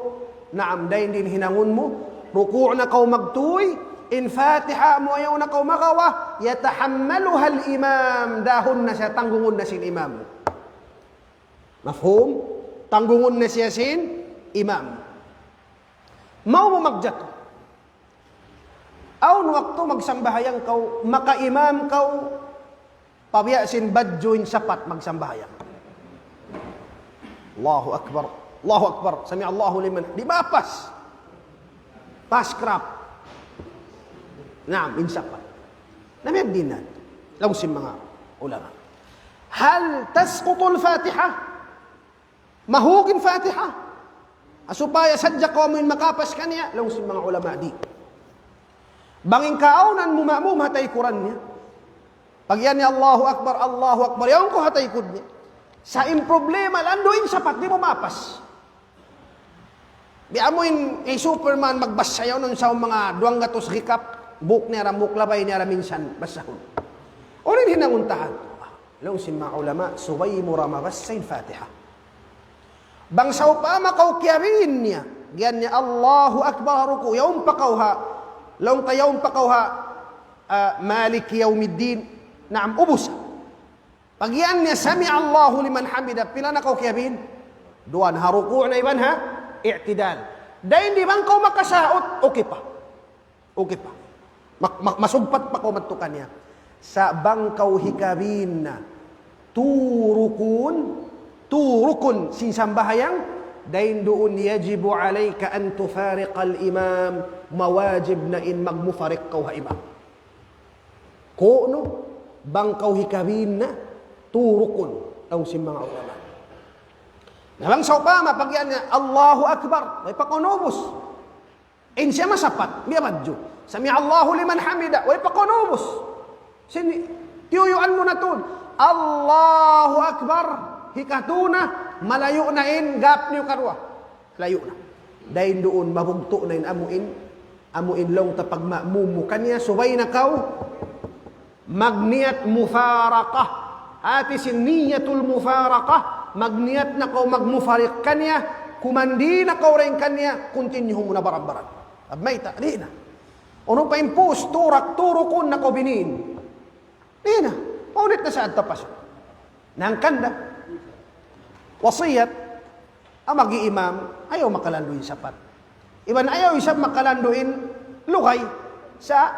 Naam, dayn di in hinangun mu, ruku' na kaw magtuy, in Fatiha mu ayaw na kaw magawa, يتحملها الإمام, dahun na siya, tanggungun na sin imam. Mafhum? Tanggungun na siya sin imam. Maw mu magjatu. Awn waktu magsambahayang kaw, makaimam kaw, pabiya' sin badju' in sapat magsambahayang. Allahu Akbar. Allahu Akbar. Sami Allahu liman. Di' mapas. Paskrap. Naam, in sapat. Namiyag dinan. Laung sin manga ulama. هل تسقط الفاتحة؟ Mahug in Fatiha. Supaya sadja kaw amu in makapas kaniya, laung sin manga ulama di'. Bang in kaawnan mu ma'mum ha taykuran niya. Pagiyan niya Allahu Akbar, Allahu Akbar, yaun kaw ha taykud niya. Sa' in problema, landu' in sapat, di' mu mapas. Di' amu in, in Superman magbasa yaun sa manga duwanggatus recap, buuk niya ra, buuk labay niya ra minsan, basahun. Unu in hinangun ta? Laung sin manga ulama, subay mu ra mabasa in Fatiha. Bang sawpama kaw kiyabiin niya, giyan niya Allahu Akbar ha ruku', yaun pa kaw ha, laung ta yaun pa kaw ha, ah, مالك يوم الدين. Naam, ubus. Pagiyan niya سمع الله لمن حمده, pila na kaw kiyabiin? Duwa na, ha ruku' na iban ha i'tidal. Dayn di bang kaw makasaut, okay pa. Okay pa. Ma-, ma-, masugpat pa kaw madtu kaniya. Sa' bang kaw hikabiin na, tu rukun, tu rukun sin sambahayang, dayn duun يجب عليك أن تفارق الإمام, mawajib na in magmufarik kaw ha imam. Kunu', bang kaw hikabiin na, tu rukun, laung sin manga ulama. Na bang sawpama, pagiyan niya, Allahu Akbar, way pa kaw naubus. In siya masapat, biya' badju'. سمع الله لمن حمده, way pa kaw naubus. Sin, tiyuyuan mu na tuud. Allahu Akbar, hikatu na, malayu' na in gap niyu karuwa. Layu' na. Dayn duun, mabugtu' na in amu in, amu in laung ta pagma'mum mu kaniya, subay na kaw magniyat mufaraqah. Hati sin niyatul mufaraqah, magniyat na kaw magmufarik kaniya, kumandi na kaw dayn kaniya, continue mu na baran-baran. Ab mayta', di' na. Unu pa in pus, tu rak-, tu rukun na kaw biniin. Di' na. Maunit na sa adta pa siya. Na hangkan da. Wasiyat, in mag-iimam, ayaw makalandu' in sapat. Iban ayaw isab makalandu' in lugay sa,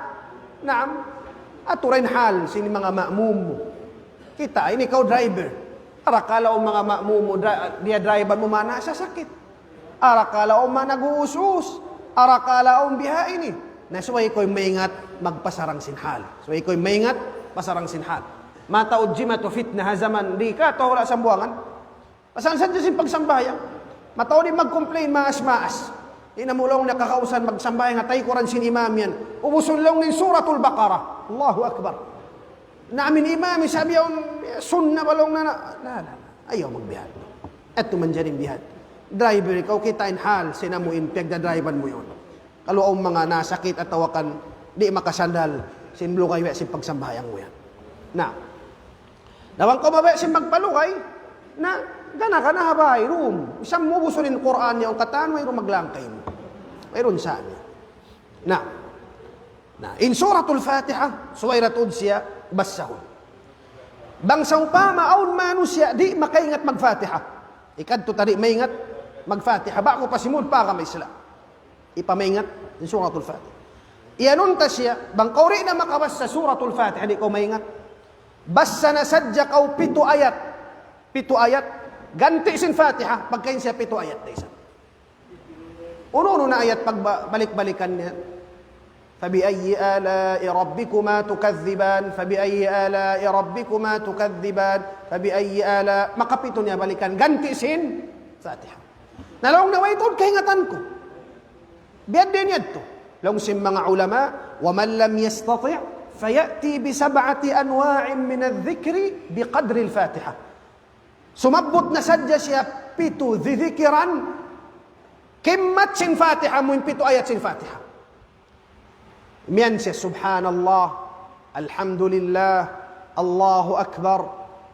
naam, aturan hal sin manga ma'mum mu. Kita', ini kaw driver. Arakala' in manga ma'mum mu, dra-, diyadrive-an mu, mana sasakit. Arakala' awn manga nag-uus-us, arakala' awn bihaini. Na subay kaw maingat magpasarang sin hal. Subay kaw maingat pasarang sin hal. Mataud jimatu fitna ha jaman di' katu' wala' sambuwangan. Pasal sadja sin pagsambahayang. Mataud in mag-complain, maas-maas. Di' na mu laung niya kakausan magsambahayang ha taykuran sin imam yan. Ubusun laung niya in Suratul Baqarah. Allahu Akbar. Na amu in imam, sabi yaun, sunna ba laung niya na, la, la, la. Ayaw magbihadtu. Yadtu manjari in bihadtu. Driver kaw, kita' in hal sin amu in piyagdadrive-an mu yaun. Kalu awn manga nasakit atawa kan di' makasandal sin lugay sin pagsambahayang mu yan. Na. Na bang kaw mabaya' sin magpalugay, na gana-gana ha bay, room. Isab mu ubusun in Qur'an niya, in katan, wayruun maglangkay mu. Wayruun sa niya. Na. Na, in Suratul Fatiha, subay ra tuud siya basahun. Bang sawpama awn manusiya' di' makaingat mag-Fatiha. Hikadtu ta di' maingat mag-Fatiha. Ba'gu pa simud pa agama Islam. Hipamaingat in Suratul Fatiha. Iyanun ta siya, bang kaw di' na makabasa Suratul Fatiha, di' kaw maingat. Basa na sadja kaw pitu ayat. Pitu ayat. Ganti' sin Fatiha. Pagka in siya pitu ayat da isab. Unu-unu na ayat pagbalik-balikan niya. فبأي آلاء ربكما تكذبان؟ فبأي آلاء ربكما تكذبان؟ فبأي آلاء. Makapitu niya balikan. Ganti' sin Fatiha. Na laung niya way tuud kaingatan ku. Biya' diin yadtu. Laung sin manga ulama, ومن لم يستطع فيأتي بسبعة أنواع من الذكر بقدر الفاتحة. Sumabbut na sadja siya pitu didikiran, kimmat sin Fatiha, amu in pitu ayat sin Fatiha. Miyan siya, سبحان الله، الحمد لله، الله أكبر،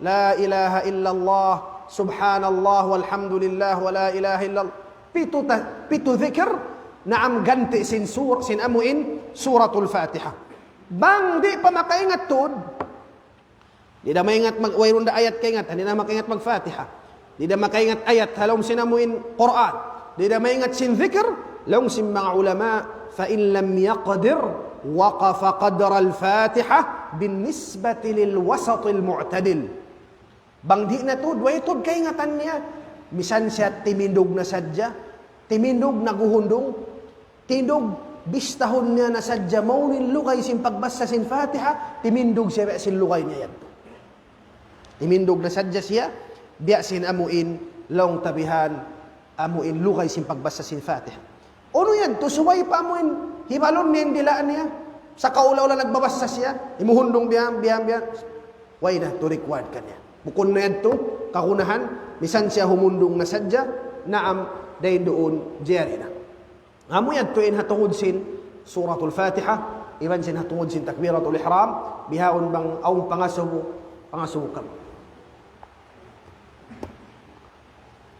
لا إله إلا الله، سبحان الله والحمد لله ولا إله إلا الله. Pitu ta-, pitu dikir, naam, ganti' sin sur-, sin amu in Suratul Fatiha. Bang di' pa makaingat tuud, di' da maingat mag-, wayruun da ayat kaingatan, di' da makaingat mag-Fatiha. Di' da makaingat ayat ha lawm sin amu in Qur'an. Di' da maingat sin dikir, laung sin manga ulama, فإن لم يقدر وقف قدر الفاتحة بالنسبة للوسط المعتدل. Bang di' na tuud, way tuud kaingatan niya. Misan siya timindug na sadja, timindug naghuhundung, tindug, bistahun niya na sadja mawn in lugay sin pagbasa sin Fatiha, timindug siya sin lugay niya yadtu. Timindug na sadja siya, biya' sin amu in laung ta bihan, amu in lugay sin pagbasa sin Fatiha. Unu yadtu, subay pa amu in hibalun niya in dila' niya, sa' kaula-ula nagbabasa siya, himuhundung biya', biya', biya'. Way na tuud required kaniya. Bukun na yadtu kagunahan, misan siya humundung na sadja, naam, dayn duun, jari na. Amu yadtu in ha tungud sin Suratul Fatiha, iban sin ha tungud sin Takbiratul Ihram, bihaun bang awn pangasubu, pangasubu kamu.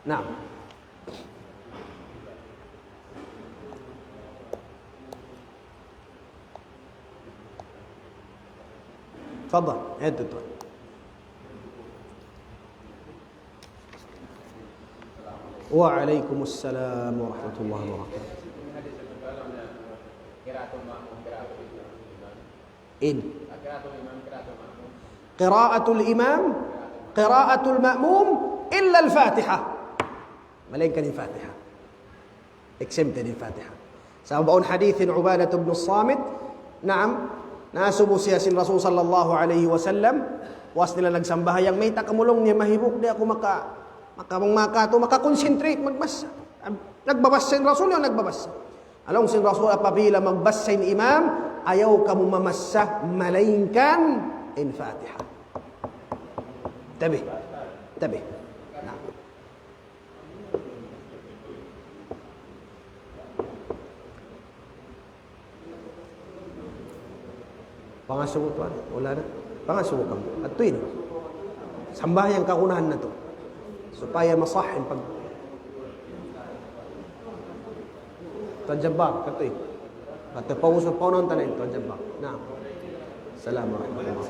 Naam. تفضل. Yadtu tuwan. وعليكم السلام ورحمة الله وبركاته. In. قراءة الإمام، قراءة المأموم إلا الفاتحة. Malaingkan in Fatiha. Exempted in Fatiha. Sabab awn hadith in Ubadah ibn Samit, naam, nasubu siya sin Rasul sallallahu alayhi wasallam, puas nila nagsambahayang, mayta' kamu laung niya mahibuk, di' aku maka-, maka-, maka-, maka-concentrate magbasa. Nagbabasa in Rasul, yan nagbabasa. Laung sin Rasul, apabila magbasa in imam, ayaw kamu mamasa, malaingkan in Fatiha. Tabi. Tabi. Naam. Pangasubu tuwan, wala' na. Pangasubu kamu. Adtu ini. Sambahayang kagunahan natu'. Supaya masah in pag-, Tuwan Jabbar, katu' ini. Katu' pausap pa unang tanan, Tuwan Jabbar. Naam. Assalamu alaykum.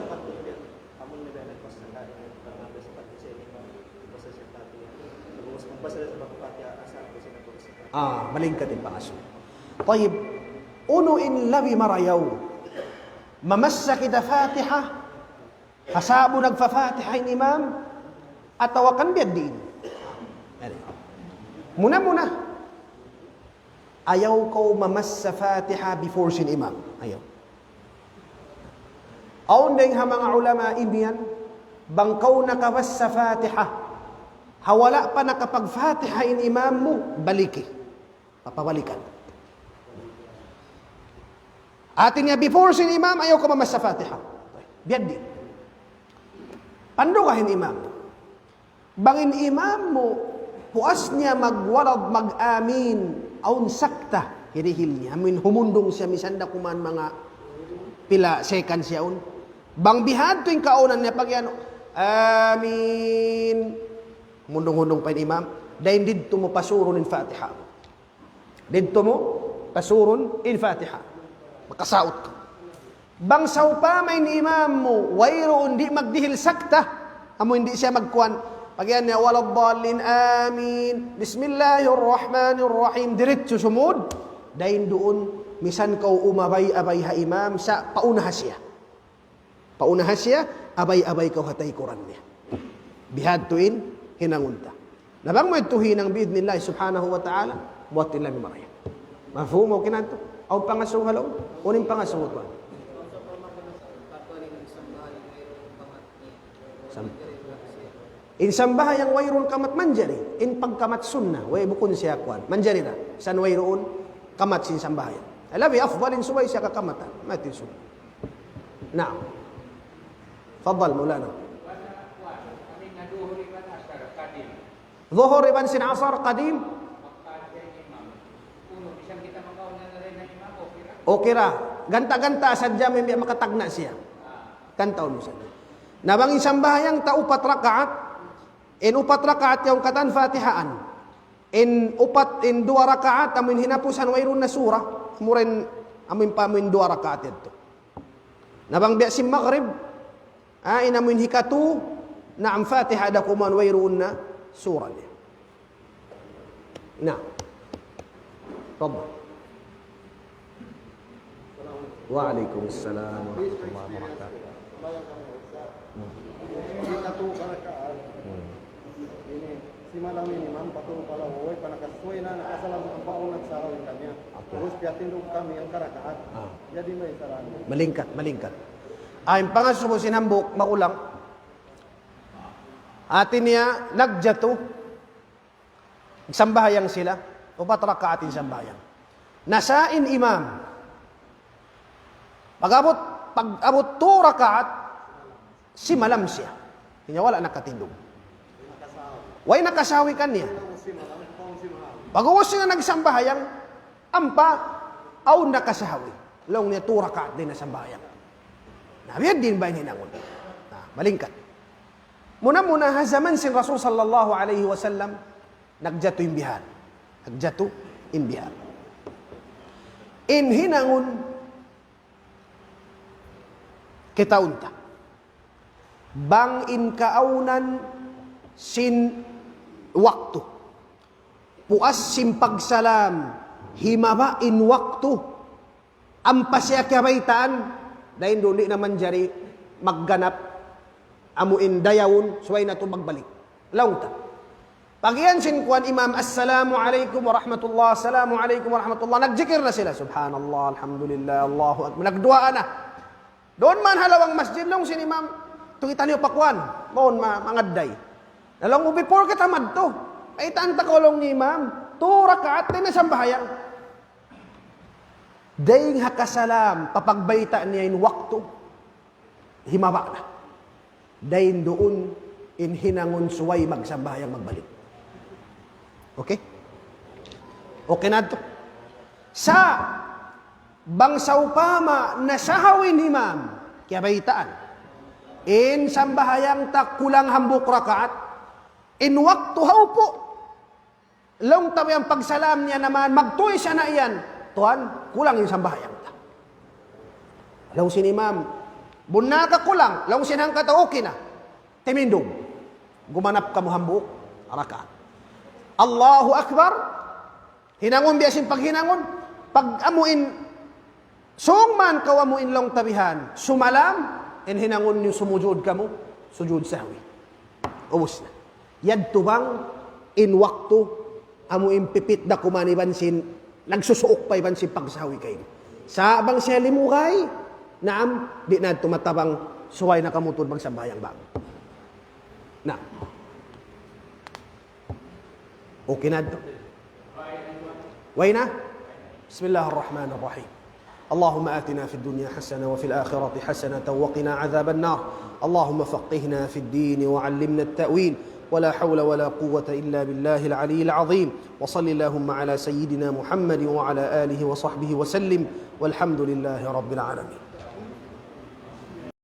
Ah, malaingkan in pangasubu. Tayyib, unu in labi marayaw? Mamassa kita Fatiha, ha sa'bu nagpa-Fatiha in imam, atawa kan biya' diin? Muna-muna, ayaw kaw mamassa Fatiha before sin imam. Ayaw. Awn dayng ha manga ulama imiyan, bang kaw nakabassa Fatiha, ha wala' pa nakapag-Fatiha in imam mu, baliki. Papabalikan. Hati niya, before sin imam, ayaw kaw mamassa Fatiha. Biya' diin. Pandugahin imam. Bang in imam mu, puas niya magwalad, mag-amin, awn sakta, hirihil niya. Amin humundung siya, misan da kuman manga pila second siya un. Bang bihadtu in kaunan niya, pag yan, amin. Humundung-hundung pa in imam. Dayn didtu mu pasurun in Fatiha. Didtu mu pasurun in Fatiha. Makasaut kaw. Bang sawpama in imam mu, wayruun, di' magdihil sakta, amu in di' siya magkuwan. Pag yan niya, ولا الضالين، آمين، بسم الله الرحمن الرحيم, diritsu sumud, dayn duun, misan kaw umabay-abay ha imam, sa' pauna ha siya. Pauna ha siya, Abay-abay kaw ha taykuran niya. Bihadtu in hinangun ta. Na bang mu yadtu hinang bi'idhnillah subhanahu wa ta'ala, buat in lami marayaw. Mafhum? Okay na yadtu? Awn pangasubu ha lawm? Unu in pangasubu, tuwan? Sam- In sambahayang wayruun kamat manjari. In pagkamat sunnah, way bukun siya kuwan. Manjari na. Sa' wayruun kamat sin sambahayang. Labi afdal in subay siya kakamatan. Mayta' in sunnah. Naam. Faddal, Maulana. Dhuhr iban sin Asar, qadim. Okay ra. Ganta'-ganta' sadja, amu in biya' makatagna' siya. Tantaun mu sadja. Na bang in sambahayang ta upat rakaat, in upat rakaat yaun katan Fatihaan. In upat, in duwa rakaat, amu in hinapusan wayruun na surah, amu ra in, amu in pa, amu in duwa rakaat yadtu. Na bang biya' sin Maghrib, ah, in amu in hikatu, naam, Fatiha da kuman wayruun na surah niya. Na. Tafaddal. Wa alaykum assalam warahmatullahi wabarakatuh. Hmm. Hmm. Ini, simalam ini, Imam, patu pala, way pa nakasuy na, nakasalam ang baon at saraw yung kanya. Okay. Tapos, piyatindog kami ang karakaat. Ah. Jadi, may sarang. Malingkat, malingkat. Ah, in pangasubu sin hambuuk, magulang. Hati niya, nagjatu. Sambahayang sila, upat rakaat in sambahayang. Na sa' in imam, pag-abut, pag-abut tu rakaat, simalam siya. Hati niya wala' nakatindug. Way nakasawi kaniya. Pag-ubus nila nagsambahayang, ampa, awn nakasawi. Laung niya tu rakaat da in nasambahayang. Na, biya' diin ba in hinangun? Na, malingkat. Muna-muna ha jaman sin Rasul sallallahu alayhi wasallam, nagjatu in bihan. Nagjatu in bihan. In hinangun kitaun ta. Bang in kaawnan sin waktu. Puas sin pagsalam, himaba in waktu. Ampa siya kiyabaytaan, dayn duun di' na manjari magganap, amu in dayawun, subay na tuud magbalik. Laung ta. Pag-iyan sin kuwan imam, "Assalamu alaykum warahmatullah, assalamu alaykum warahmatullah." Nagjikir na sila, "Subhanallah, alhamdulillah, Allahu Akbar." Nagduwaa na. Duun man ha lawang masjid, laung sin imam, "Tu kitaniyu pa kuwan, mawn ma-, mangadday." Na laung mu, "Before kita madtu, baytaan ta kaw," laung niya, "imam, tu rakaat da in nasambahayang." Dayn ha kasalam, papagbayta' niya in waktu, himaba na. Dayn duun in hinangun subay magsambahayang magbalik. Okay? Okay na yadtu? Sa' bang sawpama nasahaw in imam, kiyabaytaan. In sambahayang ta kulang hambuuk rakaat, in waktu hawpu', laung ta biya' pagsalam niya naman, magtuy siya na iyan, "Tuwan, kulang in sambahayang ta." Laung sin imam, "Bunnal ka kulang?" Laung sin hangkatau, "Okay na." Timindug. Gumanap kamu hambuuk rakaat. Allahu Akbar. Hinangun biya' sin paghinangun. Pag amu in sung man kaw amu in laung ta bihan, sumalam, in hinangun niyu sumujud kamu, sujud sahwi. Ubus na. Yadtu bang in waktu amu in pipit da kuman iban sin, nagsusuuk pa iban sin pagsahwi kaymu. Sa' bang siya limugay, naam, di' na tumatabang, subay na kamu tuud magsambahayang ba'gu. Na. Okay na yadtu? Way na? بسم الله الرحمن الرحيم. اللهم آتنا في الدنيا حسنة وفي الآخرة حسنة وقنا عذاب النار. اللهم فقهنا في الدين وعلمنا التأويل. ولا حول ولا قوة إلا بالله العلي العظيم. وصل اللهم على سيدنا محمد وعلى آله وصحبه وسلم. والحمد لله رب العالمين.